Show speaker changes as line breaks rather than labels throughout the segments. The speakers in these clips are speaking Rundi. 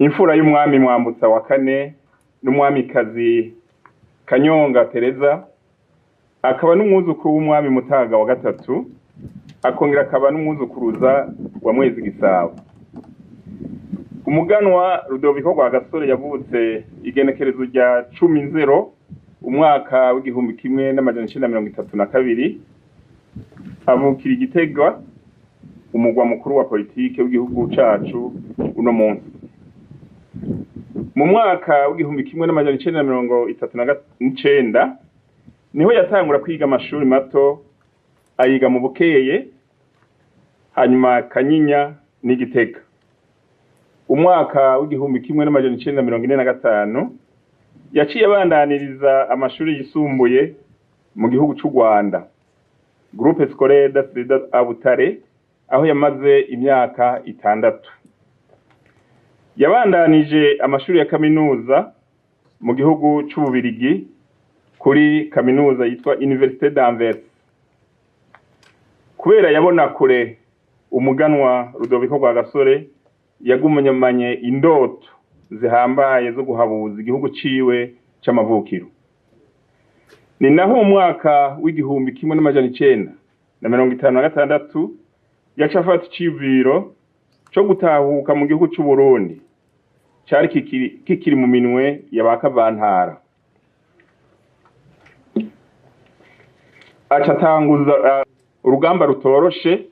Imfura y'umwami Mwambutsa wa kane n'umwamikazi Kanyonga Tereza, akaba n'umwuzukuru w'umwami Mutaga wa gatatu, akongera akaba n'umwuzukuruza wa Mwezi Gisabo. Umuganwa Rudoviko Rwagasore yavutse igenekerezo rya 10 Nzero umwaka w'1932, avukira Igitega, umugwa mukuru wa politike w'igihugu cacu uno munsi. Mu mwaka w'1939 niho yatangura kwiga amashuri mato, ayiga mu Bukeye, hanyuma Kanyinya n'Igitega. Umwaka w'1945 yaciye abandaniriza amashuri yisumbuye mu gihugu c'u Rwanda, Groupe Scolaire d'Astrida à Butare, aho yamaze imyaka 6. Yabandanije amashuri ya kaminuza mu gihugu c'Ububirigi kuri kaminuza yitwa Université d'Anvers. Kubera yabona kure, umuganwa Rudoviko Rwagasore yagumanye indoto zihambaye zo guhabuza igihugu ciwe c'amavukiro. Ni naho mu mwaka w'1956 yaca afata iciyumviro co gutahuka mu gihugu c'u Burundi cari kikiri mu minwe ya ba Kavantara. Aca atanguza urugamba rutoroshe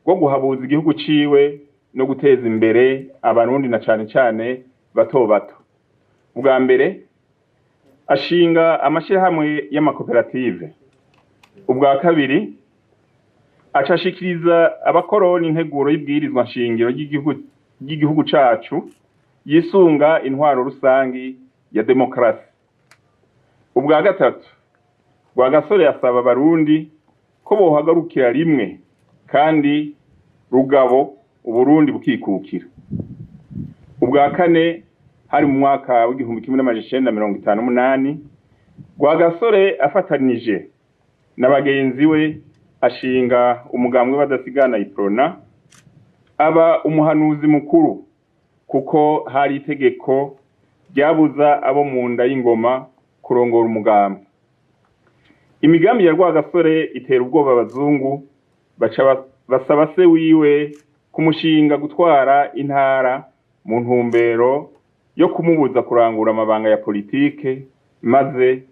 rwo guhabuza igihugu ciwe no guteza imbere Abarundi na cane cane bato bato. Ubwa mbere ashinga amashirahamwe y'amakoperative. Ubwa kabiri aca ashikiriza abakoroni integuro y'ibwirizwa nshingiro ry'igihugu cacu yisunga intwaro rusangi ya demokarasi. Ubwa gatatu Rwagasore yasaba Abarundi ko bohagarukira rimwe kandi rugabo Uburundi bukikukira. Ubwa kane hari mu mwaka w'1958 Rwagasore afatanije na bagenzi we ashinga umugambwe badasigana Iprona, aba umuhanuzi mukuru kuko hari itegeko ryabuza abo mu nda y'ingoma kurongora umugambi. Imigambi ya Rwagasore itera ubwoba abazungu, baca basaba se wiwe kumushinga gutwara intara mu ntumbero yo kumubuza kurangura amabanga ya politike maze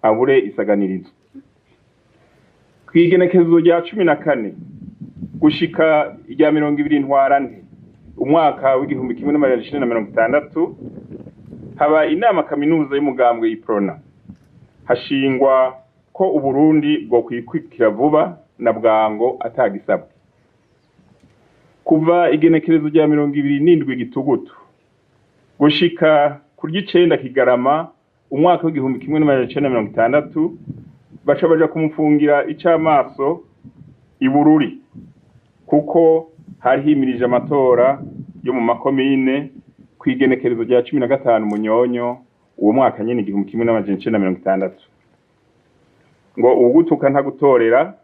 abure isaganirizo. Kw'igenekerezo rya 14 gushika irya 20 Ntwarante umwaka w'1960 haba inama kaminuza y'umugambwe Iprona, hashingwa ko Uburundi bwo kwikwikira vuba na bwango atagisabwe. Kuva igenekerezo rya 27 Gitugutu gushika kuri 9 Kigarama umwaka w'1960 baca baja kumufungira icamaso i Bururi, kuko hari himirije amatora yo mu makomine kw'igenekerezo rya 15 Munyonyo uwo mwaka nyene 1960. Ngo ugutuka ntagutorera,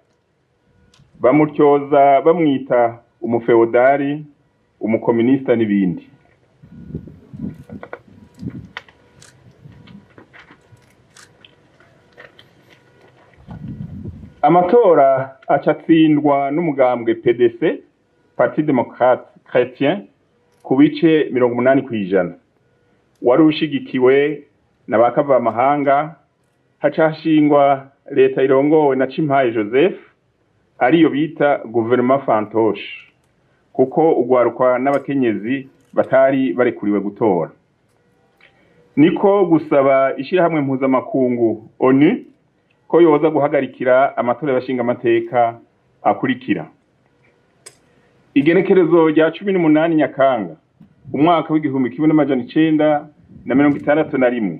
bamutyoza bamwita umufeodari, umukomunista n'ibindi. Amatora acatsindwa n'umugambwe PDC, Parti Démocrate Chrétien, ku bice 80%. Wari ushigikiwe na ba kavamahanga, haca hashingwa leta irongowe na Cimpaye Joseph, ariyo bita gouvernement fantoche, kuko ugwarukwa n'abakenyezi batari barekuriwe gutora. Niko gusaba ishirahamwe mpuzamakungu ONU ko yoza guhagarikira amatora y'abashinga amateka akurikira. Igenekerezo rya 18 Nyakanga umwaka w'1961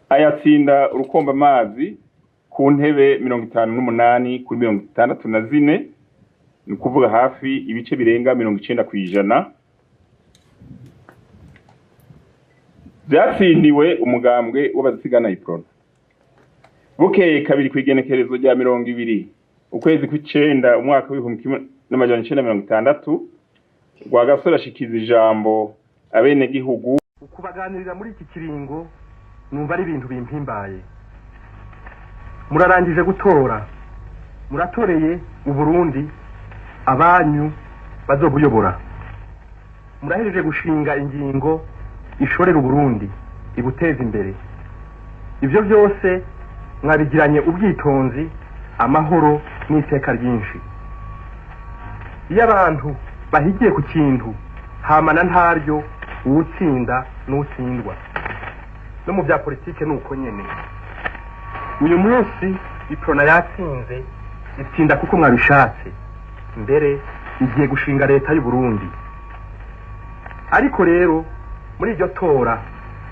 ayatsinda urukomba amazi ku ntebe 58 kuri 64, ni kuvuga hafi ibice birenga 90%. Byatsindiwe umugambwe w'abasigana Iprona. Bukeye kabiri kw'igenekerezo rya 20 ukwezi kw'icenda umwaka w'1960 Rwagasore ashikiza ijambo Abenegihugu
Ukubaganirira muri iki kiringo numva ari ibintu bimpimbaye. Murarangije gutora, muratoreye Uburundi abanyu bazobuyobora. Murahejeje gushinga ingingo ishorera Uburundi ibuteza imbere. Ibyo byose mwabigiranye ubwitonzi, amahoro n'iteka ryinshi. Iyo abantu bahigiye ku kintu hamana ntaryo uwutsinda n'utsindwa. No mu bya politike ni uko nyene. Uyu munsi Iprona yatsinze, itsinda kuko mwabishatse, mbere igiye gushinga leta y'u Burundi. Ariko rero muri iryo tora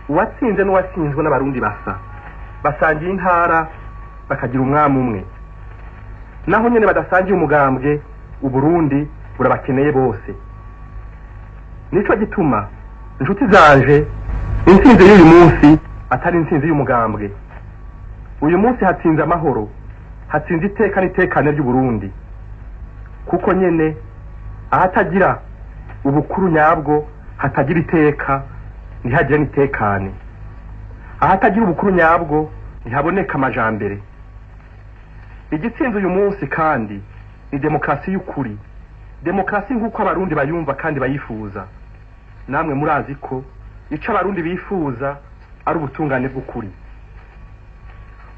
uwatsinze n'uwatsinzwe n'Abarundi basa, basangiye intara, bakagira umwami umwe. Naho nyene badasangiye umugambwe, Uburundi burabakeneye bose. Nico gituma, inshuti zanje, intsinzi y'uyu munsi atari intsinzi y'umugambwe. Uyu munsi hatsinze amahoro, hatsinze iteka n'itekane ry'Uburundi, kuko nyene ahatagira ubukuru nyabwo hatagira iteka, ntihagire n'itekane. Ahatagira ubukuru nyabwo ntihaboneka amajambere. Igitsinze uyu munsi kandi ni demokarasi y'ukuri, demokarasi nk'uko Abarundi bayumva kandi bayifuza. Namwe murazi ko ico Abarundi bifuza ari ubutungane bw'ukuri.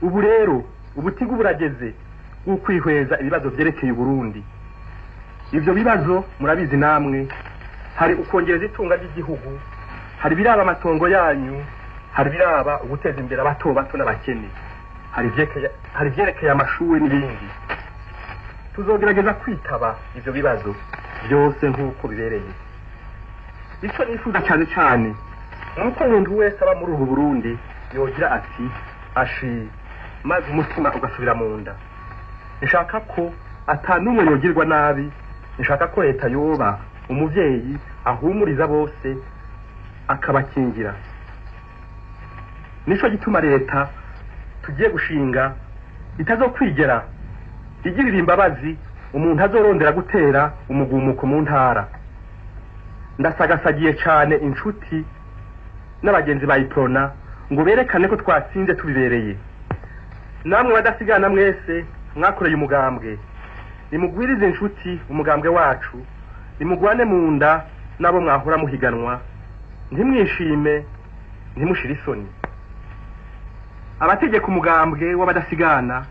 Ubu rero ubutigu burageze bw'ukwihweza ibibazo vyerekeye Uburundi. Ivyo bibazo murabizi namwe: hari ukongereza itunga ry'igihugu, hari ibiraba amatongo yanyu, hari ibiraba uguteza imbere abato bato n'abakene, hari ivyerekeye amashuri n'ibindi. Tuzogerageza kwitaba ivyo bibazo byose nk'uko bibereye. Icyo nifuza cyane cyane nuko umuntu wese aba muri ubu Burundi yogira ati ashi, maze umutima ugasubira mu nda. Nshaka ko atanumwe yogirwa nabi. Nshaka ko leta yoba umuvyeyi ahumuriza bose, akabakingira. Nico gituma leta tugiye gushinga itazokwigera igirira imbabazi umuntu azorondera gutera umugumuko mu ntara. Ndasagasagiye cane inshuti n'abagenzi ba Iprona ngo berekane ko twatsinze tubibereye. Namwe badasigana mwese mwakoreye umugambwe, nimugwirize inshuti umugambwe wacu, nimugwane mu nda n'abo mwahora muhiganwa, ntimwishime, ntimushire isoni. Abategeka umugambwe w'Abadasigana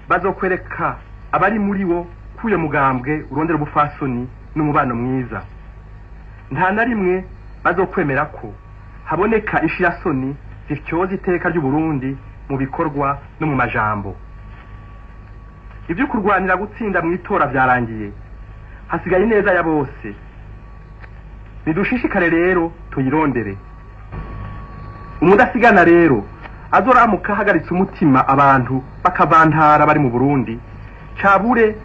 bazokwereka abari muri wo ko uyo mugambwe urondera ubufasoni n'umubano mwiza. Nta na rimwe bazokwemera ko haboneka ishirasoni zityoza iteka ry'Uburundi mu bikorwa no mu majambo. Ibyo kurwanira gutsinda mu itora vyarangiye, hasigaye ineza ya bose. Nidushishikare rero tuyirondere. Umudasigana rero azoramuka ahagaritse umutima abantu bakavantara bari mu Burundi, cabure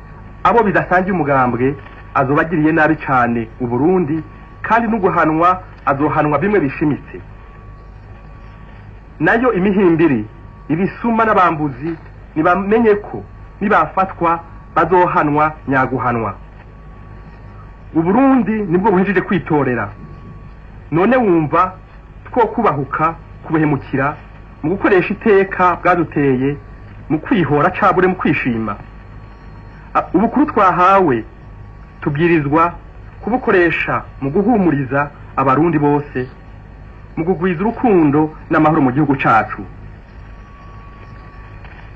abo bidasangiye umugambwe, azobagiriye nabi cane Uburundi, kandi n'uguhanwa azohanwa bimwe bishimitse. Nayo imihimbiri, ibisuma n'abambuzi nibamenye ko nibafatwa bazohanwa nyaguhanwa. Uburundi nibwo buhejeje kwitorera, none wumva two kubahuka kubuhemukira mu gukoresha iteka bwaduteye mu kwihora cabure mu kwishima? Ubukuru twahawe tubwirizwa kubukoresha mu guhumuriza Abarundi bose, mu kugwiza urukundo n'amahoro mu gihugu cacu.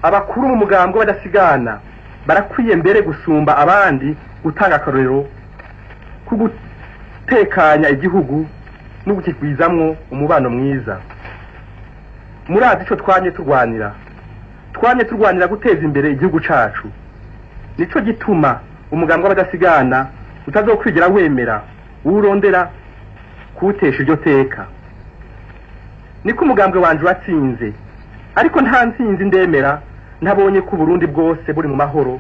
Abakuru mu mugambwe badasigana barakwiye mbere gusumba abandi gutanga akarorero ku gutekanya igihugu no gukigwizamwo umubano mwiza. Murazi ico twamye turwanira: twamye turwanira guteza imbere igihugu cacu. Nico gituma umugambwe w'Abadasigana utazokwigera wemera uwurondera kuwutesha iryo teka. Niko umugambwe wanje watsinze, ariko nta ntsinzi ndemera ntabonye ko Uburundi bwose buri mu mahoro,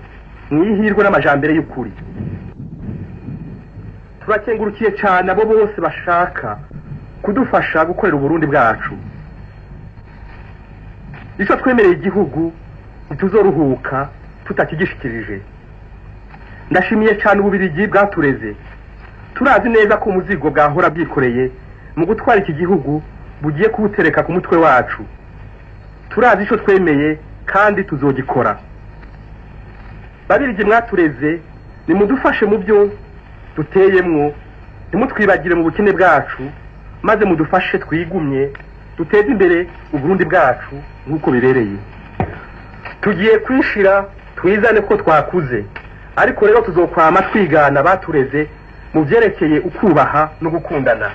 mwihirwe n'amajambere y'ukuri. Turakengurukiye cane abo bose bashaka kudufasha gukorera Uburundi bwacu. Ico twemereye igihugu ntituzoruhuka tutakigishikirije. Ndashimiye cane Ububirigi bwatureze. Turazi neza ko umuzigo bwahora bwikoreye mu gutwara iki gihugu bugiye kuwutereka ku mutwe wacu. Turazi ico twemeye kandi tuzogikora. Babirigi mwatureze, nimudufashe mu byo duteyemwo, ntimutwibagire mu bukene bwacu, maze mudufashe twigumye duteze imbere Uburundi bwacu nk'uko bibereye. Tugiye kwishira twizane ko twakuze, ariko rero tuzokwama twigana batureze mu vyerekeye ukubaha no gukundana.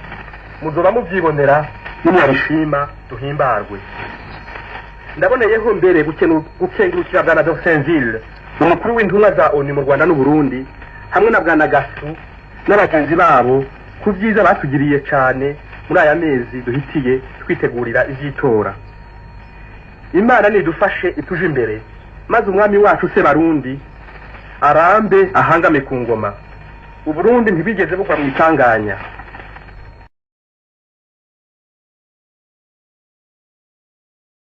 Muzoba muvyibonera, nimwabishima duhimbarwe. Ndaboneyeho mbere gukengurukira bwana Dorsainville, umukuru w'intumwa za ONU mu Rwanda n'Uburundi, hamwe na bwana Gasu n'abagenzi babo ku vyiza batugiriye cane muri aya mezi duhitiye twitegurira ivy'itora. Imana nidufashe ituje imbere, maze umwami wacu se Barundi arambe ahangame ku ngoma. Uburundi ntibigeze bugwa mu itanganya.